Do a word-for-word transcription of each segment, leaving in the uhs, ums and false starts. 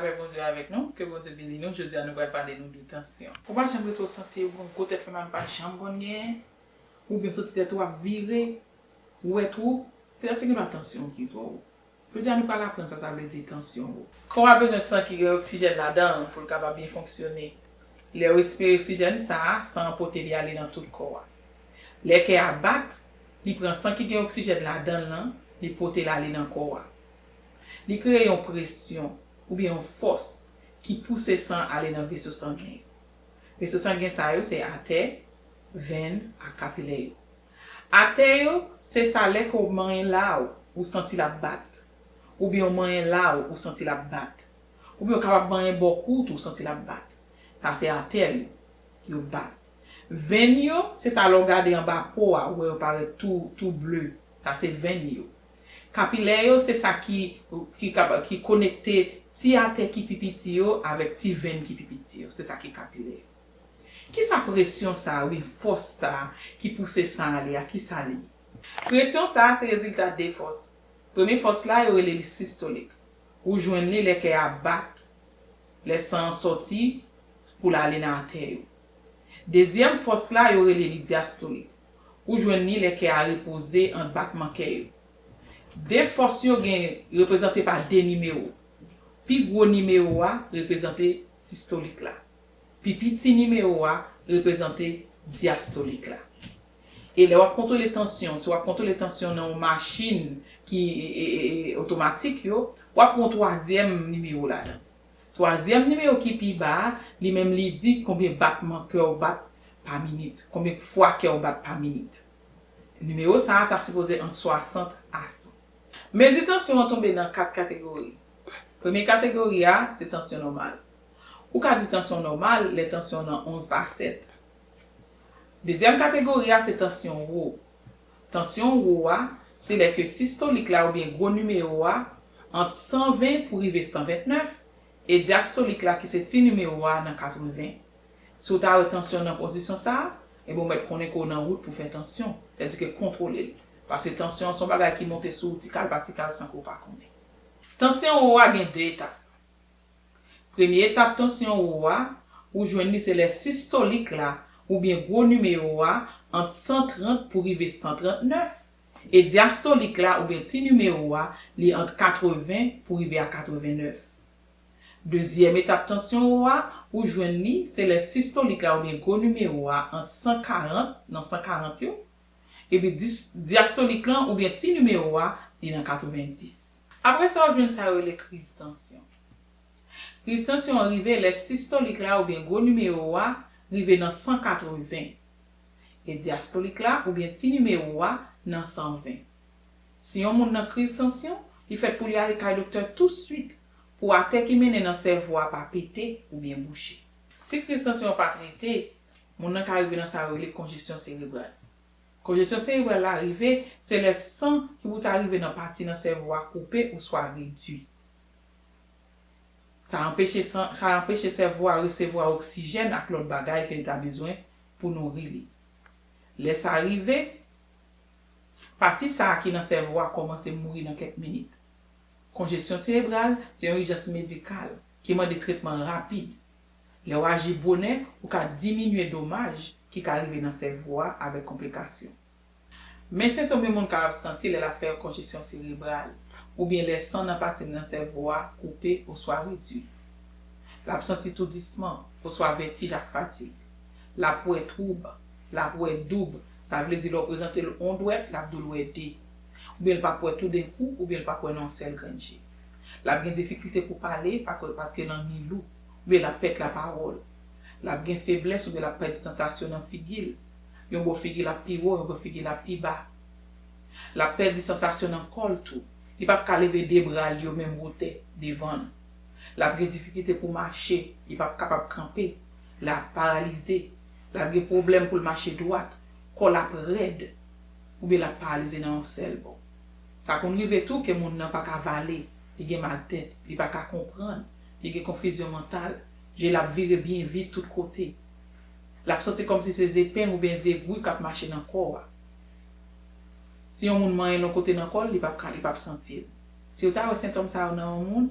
Lapè Bondye avèk nou, ke Bondye beni nou. Jodi a nou pral pale nou de tansyon. Ou pa janm rete w santi ou gon gwo tèt fè mal, ou pa janm konn genyen, oubyen w santi tèt ou ap vire, ou wè twou, petèt se gendwa tansyon w ki twò wo. Jodi a nou pral aprann sa sa vle di tansyon wo. Kò a bezwen san ki gen oksijèn ladan l pou l kapab byen fonksyone. Lè yo respire oksijèn sa a, san an pote li ale nan tout kò a. Lè kè a bat, li pran san ki gen oksijèn ladan l lan, li pote l ale nan kò a. Li kreye yon presyon oubyen yon fòs ki pouse san ale nan veso sangen yo. Veso sangen sa yo se atè, venn ak kapilè yo. Atè yo, se sa lè ke w manyen la w, ou santi l ap bat. Oubyen w manyen la w, ou santi l ap bat. Oubyen w kapab manyen bò kou w tou, ou santi l ap bat. Sa se atè yo, yo bat. Venn yo, se sa lè w gade anba po a, ou wè yo parèt tou, tou ble. Sa se venn yo. Kapilè yo, se sa ki, ki, kaba- ki konekte ti atè ki pi piti yo avèk ti venn ki pi piti yo. Se sa ki kapilè yo. Kisa presyon sa a, oubyen fòs sa a ki pouse san ale a, kisa li ye? Presyon sa a se rezilta de fòs. Premye fòs la, yo rele li sistolik. Ou jwenn li lè kè a bat, lè san an sòti pou l ale nan atè yo. Dezyèm fòs la, yo rele li dyastolik. Ou jwenn li lè kè a repoze ant batman kè yo. De fòs yo gen reprezante pa de nimewo. Pi gwo nimewo a reprezante sistolik la. Pi piti nimewo a reprezante dyastolik la. E lè w ap kontwole tansyon, si w ap kontwole tansyon nan yon machin ki e, e, e, e, otomatik yo, w ap gen yon twazyèm nimewo ladan. Twazyèm nimewo ki pi ba a, li menm li di konbyen batman kè w bat pa minit, konbyen fwa kè w bat pa minit. Nimewo sa a ta sipoze ant swasant a san. Mezi tansyon an tonbe nan kat kategori. Premye kategori a, se tansyon nòmal. Ou ka di tansyon nòmal lè tansyon nan onz pa sèt. Dezyèm kategori a, se tansyon wo. Tansyon wo a, se lè ke sistolik la oubyen gwo nimewo a ant san ven pou rive san ventnèf, e dyastolik la ki se ti nimewo a nan katreven. Si w ta wè tansyon nan kondisyon sa a, ebyen w mèt konnen ke w nan wout pou fè tansyon, sètadi ke kontwole l. Paske tansyon an se yon bagay ki monte sou ou ti kal pa ti kal san ke w pa konnen. Tansyon wo a gen de etap. Premye etap tansyon wo a, ou jwenn li se lè sistolik la oubyen gwo nimewo a ant san trant pou rive san trantnèf, e dyastolik la oubyen ti nimewo a, li ant katreven pou rive a katrevennèf. Dezyèm etap tansyon wo a, ou jwenn li se lè sistolik la oubyen gwo nimewo a ant san karant nan san karant yo, epi dis- dyastolik lan oubyen ti nimewo a, li nan katrevendis. Apre sa, w jwenn sa yo rele kriz tansyon. Kriz tansyon an rive lè sistolik la oubyen gwo nimewo a rive nan san katreven, e dyastolik la oubyen ti nimewo a nan san ven. Si yon moun nan kriz tansyon, li fèt pou li ale kay doktè touswit pou atè ki mennen nan sèvo a pa pete oubyen bouche. Si kriz tansyon an pa trete, moun nan ka rive nan sa yo rele konjesyon serebral. Konjesyon serebral la rive, se lè san ki pou ta rive nan pati nan sèvo a koupe oswa redui. Sa anpeche san, sa anpeche sèvo a resevwa oksijèn ak lòt bagay ke li ta bezwen pou nouri li. Lè sa rive, pati sa a ki nan sèvo a kòmanse mouri nan kèk minit. Konjesyon serebral se yon ijans medikal ki mande tretman rapid. Lè w aji bonè, ou ka diminye domaj ki ka rive nan sèvo a avèk konplikasyon. Men sentòm yon moun kapab santi lè l ap fè konjesyon serebral, oubyen lè san nan pati nan sèvo a koupe oswa redui. L ap santi toudisman oswa vètij ak fatig. L ap wè twoub, l ap wè doub, sa vle di lè w prezante l yon dwèt, l ap di w l wè de. Oubyen l p ap wè toudenkou, oubyen l p ap wè nan yon sèl grenn je. L ap gen difikilte pou pale, pa- paske lang li lou, oubyen l ap pèd lapawòl. L ap gen feblès oubyen l ap pèdi sansasyon nan figi l. Yon bò figi l ap pi wo, yon bò figi l ap pi ba. L ap pèdi sansasyon nan kò l tou. Li p ap ka leve de bra l yo menm wotè devan l. L ap gen difikilte pou mache, li p ap kapab kanpe. L ap paralize. L ap gen pwoblèm pou l mache dwat. Kò l ap rèd. Oubyen l ap paralize nan yon sèl bò. Sa konn rive tou ke moun nan pa ka vale, li gen mal tèt, li pa ka konprann, li gen konfizyon mantal, je l ap vire byen vit tout kote. L ap santi kòmsi se zepeng oubyen zegwi k ap mache nan kò a. Si yon moun manyen l yon kote nan kò l, li p ap ka, li p ap santi l. Si w ta wè sentòm sa yo nan yon moun,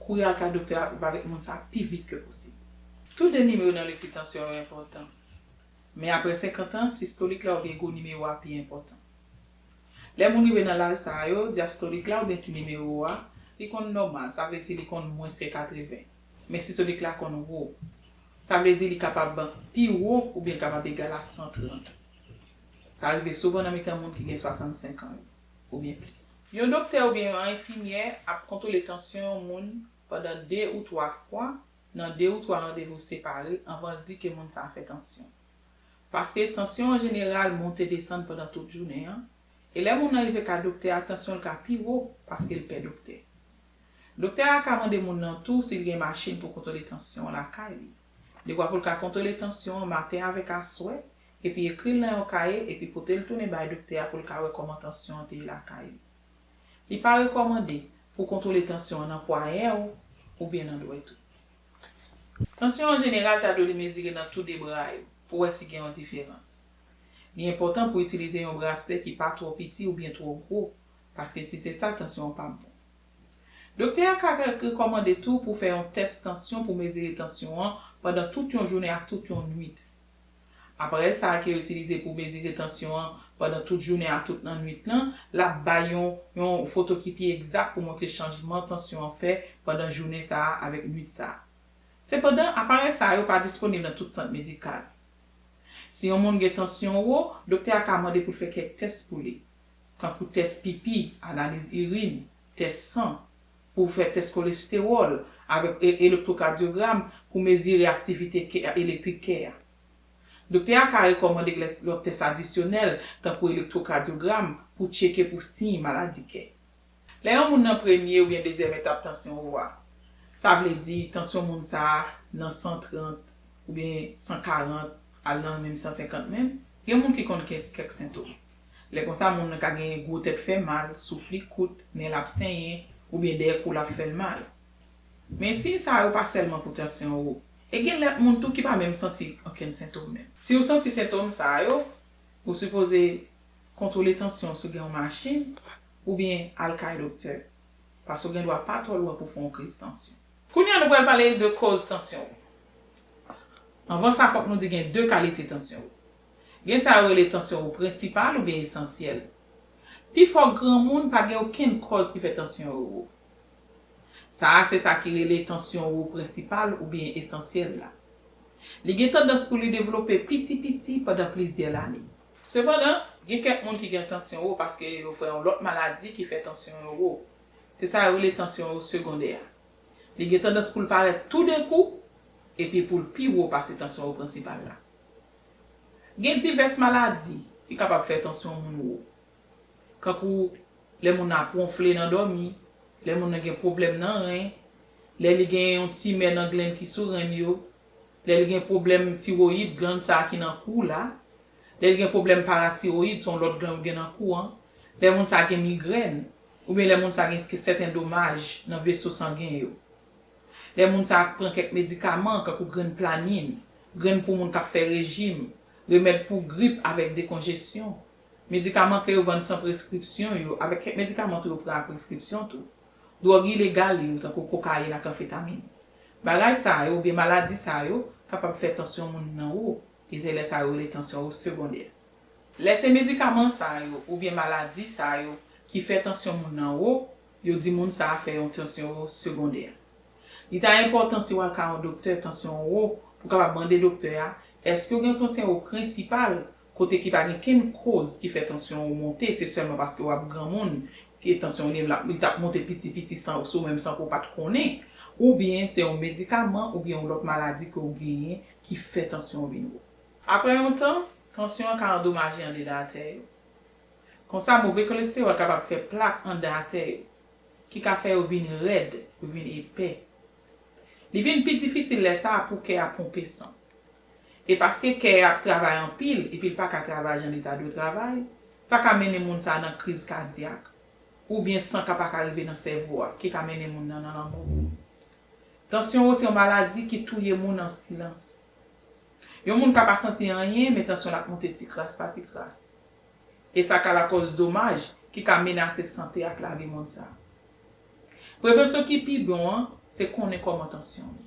Kouri al kay doktè a avèk moun sa pi vit ke posib. Tou de nimewo nan lekti tansyon yo enpòtan. Men apre senkant an, sistolik la oubyen gwo nimewo a pi enpòtan. Lè moun rive nan laj sa yo, dyastolik la oubyen ti nimewo a, li konn nòmal, sa vle di li konn mwens ke katreven. Men sistolik la konn wo. Sa vle di li kapab pi wo oubyen li kapab egal a san trant. Sa rive souvan nan mitan moun ki gen swasannsenk an yo, oubyen plis. Yon doktè oubyen yon enfimyè ap kontwole tansyon yon moun pandan de ou twa fwa nan de ou twa randevou separe anvan l di ke moun sa a fè tansyon. Paske tansyon an jeneral monte desann pandan tout jounen an, e lè moun nan rive kay doktè a, tansyon l ka pi wo paske l pè doktè. Doktè a ka mande moun nan tou si l gen machin pou kontwole tansyon an lakay li. Dekwa pou l ka kontwole tansyon an maten avèk aswè, epi ekri l nan yon kaye, epi pote l tounen bay doktè a pou l ka wè kòman tansyon an te ye lakay li. Li pa rekòmande pou kontwole tansyon an nan pwayè w oubyen nan dwèt ou. Tansyon an jeneral ta dwe li mezire nan tou de bra yo pou wè si gen yon diferans. Li enpòtan pou itilize yon braslè ki pa twò piti oubyen twò gwo, paske si se sa, tansyon an p ap bon. Doktè a ka re- rekòmande tou pou fè yon tès tansyon pou mezire tansyon an pandan tout yon jounen ak tout yon nwit. Aparèy sa a ke yo itilize pou mezire tansyon an pandan tout jounen ak tout nan nwit lan, l ap bay yon, yon foto ki pi egzak pou montre chanjman tansyon an fè pandan jounen sa a avèk nwit sa a. Sepandan, aparèy sa yo pa disponib nan tout sant medikal. Si yon moun gen tansyon wo, doktè a ka mande pou l fè kèk tès pou li, kankou tès pipi, analiz irin, tès san, pou fè tès kolestewòl, avèk e- elektwokadyogram pou mezire aktivite kè, elektrik kè a. Doktè a ka rekòmande lè- lòt tès adisyonèl, tankou elektwokadyogram, pou tcheke pou siy maladi kè. Lè yon moun nan premye oubyen dezyèm etap tansyon wo a, sa vle di tansyon moun sa a nan san trant oubyen san karant, al nan menm san senkant menm, gen moun ki konn gen kèk sentòm. Lè konsa, moun nan ka gen gwo tèt fè mal, souf li kout, nen l ap senyen, oubyen dèyè kou l ap fè l mal. Men siy sa yo pa sèlman pou tansyon wo. E gen lòt moun tou ki pa menm santi okenn sentòm menm. Si w santi sentòm sa yo, ou sipoze kontwole tansyon w si w gen yon machin, oubyen al kay doktè, paske w gen dwa pa twò lwen pou w fè yon kriz tansyon. Kounye a, nou pral pale de kòz tansyon wo. Anvan sa, fòk nou di gen de kalite tansyon wo. Gen sa yo rele tansyon wo prensipal oubyen esansyèl. Pifò granmoun pa gen okenn kòz ki fè tansyon yo wo. Sa a se sa ki rele tansyon wo prensipal oubyen esansyèl la. Li gen tandans pou li devlope piti piti pandan plizyè lane. Sepandan, gen kèk moun ki gen tansyon wo paske yo fè yon lòt maladi ki fè tansyon yo wo. Se sa yo rele tansyon wo segondè a. Li gen tandans pou l parèt toudenkou, epi pou l pi wo pase tansyon wo prensipal la. Gen divès maladi ki kapab fè tansyon moun wo. Kankou lè moun nan ap wonfle nan dòmi, lè moun nan gen pwoblèm nan ren, lè li gen yon timè nan glenn ki sou ren yo, lè li gen pwoblèm tiwoyid, glann sa a ki nan kou la, lè li gen pwoblèm paratiwoyid, se yon lòt glann ou gen nan kou an, lè moun sa a gen migrèn, oubyen lè moun sa a gen sèten domaj nan veso sangen yo. Lè moun sa a pran kèk medikaman, kankou grenn planin, grenn pou moun k ap fè rejim, remèd pou grip avèk dekonjesyon, medikaman ke yo vann san preskripsyon yo, avèk kèk medikaman tou yo pran ak preskripsyon tou, dwòg ilegal yo, tankou kokayin ak anfetamin. Bagay sa yo, oubyen maladi sa yo, kapab fè tansyon moun nan wo, e se lè sa yo rele tansyon wo segondè. Lè se medikaman sa yo oubyen maladi sa yo ki fè tansyon moun nan wo, yo di moun sa a fè yon tansyon wo segondè. Li ta enpòtan si w al ka yon doktè tansyon wo pou w kapab mande doktè a, èske w gen yon tansyon wo prensipal kote ki pa gen kenn kòz ki fè tansyon wo monte, se sèlman paske w ap granmoun ke tansyon li, li t ap monte piti piti san, sou menm san ke w pa t konnen, oubyen se yon medikaman oubyen yon lòt maladi ke w genyen ki fè tansyon w vin wo. Apre yon tan, tansyon an ka andomaje andedan atè yo. Konsa, move kolestewòl kapab fè plak andan atè yo, ki ka fè yo vin rèd, yo vin epè. Li vin pi difisil lè sa a pou kè a ponpe san. E paske kè a ap travay anpil epi l pa ka travay jan li ta dwe travay, sa ka mennen moun sa a nan kriz kadyak, oubyen san ka pa ka rive nan sèvo a, ki ka mennen moun nan nan lanmò. Tansyon wo se yon maladi ki touye moun an silans. Yon moun ka pa santi anyen, men tansyon l ap monte ti kras pa ti kras. E sa ka lakòz domaj ki ka menase sante ak lavi moun sa a. Prevansyon ki pi bon an, se konnen kòman tansyon w ye.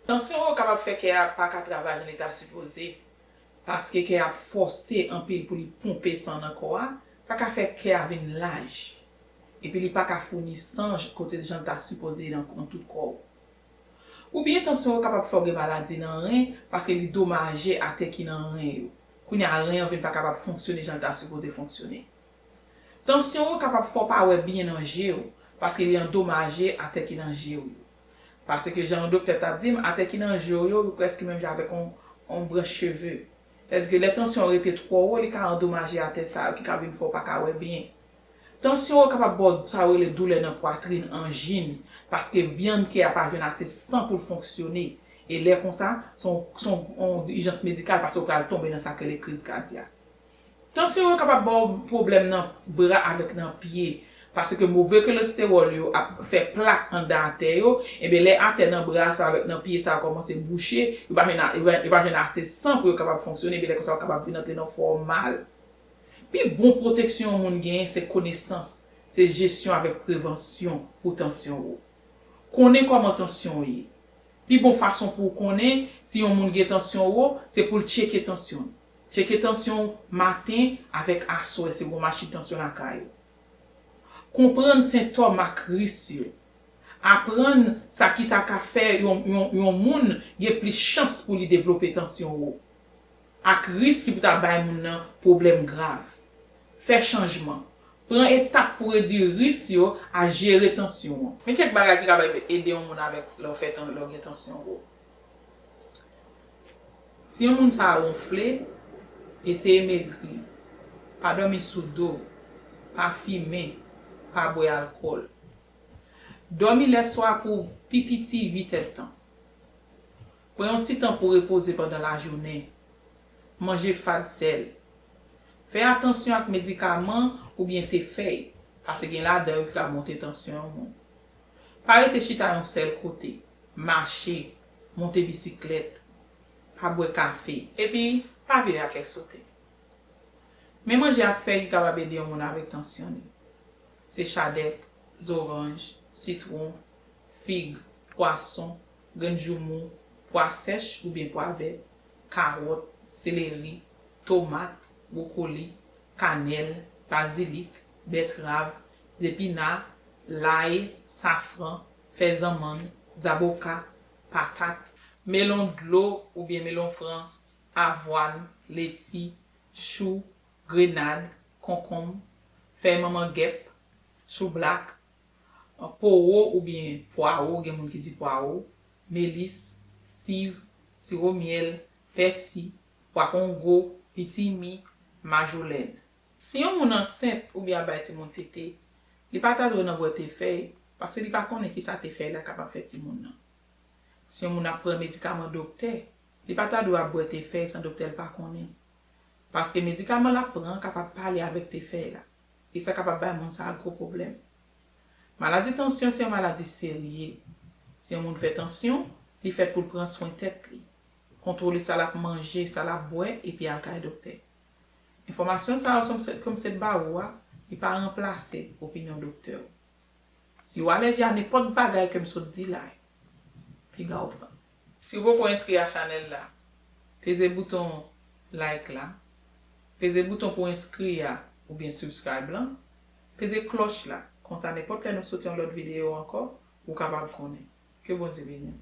Tansyon wo kapab fè kè a pa ka travay jan li ta sipoze, paske kè a ap fòse anpil pou li ponpe san nan kò a, sa ka fè kè a vin laj, epi li pa ka founi san j-, kote jan l ta sipoze nan, nan tout kò w. Oubyen tansyon wo kapab fè w gen maladi nan ren, paske li domaje atè ki nan ren yo. Kounye a, ren an vin pa kapab fonksyone jan l ta sipoze fonksyone. Tansyon wo kapab fè w pa wè byen nan je w, paske li andomaje atè ki nan je w yo. Paske jan yon doktè t ap di m, atè ki nan je w yo, yo prèske menm jan avèk yon, yon branch cheve. Sètadi ke lè tansyon an rete twò wo, li ka andomaje atè sa yo, ki ka vin fè w pa ka wè byen. Tansyon an kapab ba w sa yo rele doulè nan pwatrin, anjin, paske vyann kè a pa jwenn ase san pou l fonksyone. E lè konsa, se yon, se yon, yon ijans medikal, paske w pral tonbe nan sa k rele kriz kadyak. Tansyon yo kapab ba w pwoblèm nan bra avèk nan pye, paske move kolestewòl yo ap fè plak anndan atè yo, ebyen lè atè nan bra sa avèk nan pye sa kòmanse bouche, yo pa jwenn a-, yo pa, yo pa jwenn ase san pou yo kapab fonksyone, ebyen lè konsa yo kapab vin antre nan fè w mal. Pi bon pwoteksyon yon moun genyen se konesans, se jesyon avèk prevansyon pou tansyon wo. Konnen kòman tansyon w ye. Pi bon fason pou w konnen si yon moun gen tansyon wo, se pou l tcheke tansyon l. Tcheke tansyon w maten avèk aswè si w gen yon machin tansyon lakay ou. Konprann sentòm ak risk yo. Aprann sa ki ta ka fè yon, yon, yon moun gen plis chans pou li devlope tansyon wo, ak risk ki pou ta bay moun nan pwoblèm grav. Fè chanjman. Pran etap pou redui risk yo ak jere tansyon an. Men kèk bagay ki kapab ede yon moun avèk lè w fè tan-, lè w gen tansyon wo. Si yon moun sa wonfle, eseye megri. Pa dòmi sou do. Pa fimen. Pa bwè alkòl. Dòmi lèswa pou pi piti uit èdtan. Pran yon ti tan pou repoze pandan lajounen. Manje fad sèl. Fè atansyon ak medikaman oubyen te fèy, paske gen ladan yo ki ka monte tansyon yon moun. Pa rete chita yon sèl kote. Mache, monte bisiklèt, pa bwè kafe, epi pa vire ak èksotè. Men manje ak fèy ki kapab ede yon moun avèk tansyon li. Se chadèk, zoranj, sitwon, fig, pwason, grenn joumou, pwa sèch oubyen pwa vèt, kawòt, seleri, tomat, bwokoli, kanèl, bazilik, bètrav, zepina, lay, safran, fè zanmann, zaboka, patat, melon dlo oubyen melon frans, avwàn, leti, chou, grenad, konkonm, fèy manmangèp, choublak, powo oubyen pwawo, gen moun ki di pwawo, melis, siv, siwo myèl, pèsi, pwa kongo, pitimi, majolèn. Si yon moun ansent oubyen ap bay timoun tete, li pa ta dwe nan bwè te fèy, paske li pa konnen kisa te fèy la kapab fè timoun nan. Si yon moun ap pran medikaman doktè, li pa ta dwe ap bwè te fèy san doktè l pa konnen. Paske medikaman l ap pran an kapab pale avèk te fèy la, e sa kapab bay moun sa a gwo pwoblèm. Maladi tansyon se yon maladi serye. Si yon moun fè tansyon, li fèt pou l pran swen tèt li, kontwole sa l ap manje, sa l ap bwè, epi al kay doktè. Enfòmasyon sa yo ke m sot ba ou a, li pa ranplase opinyon doktè w. Si w alèji a nenpòt bagay ke m sot di la, piga w pran. Si w poko enskri a chanèl la, peze bouton like la, peze bouton pou enskri a oubyen subscribe lan, peze klòch la, konsa nenpòt lè nou soti yon lòt videyo ankò, ou kapab konnen. Ke Bondye beni w.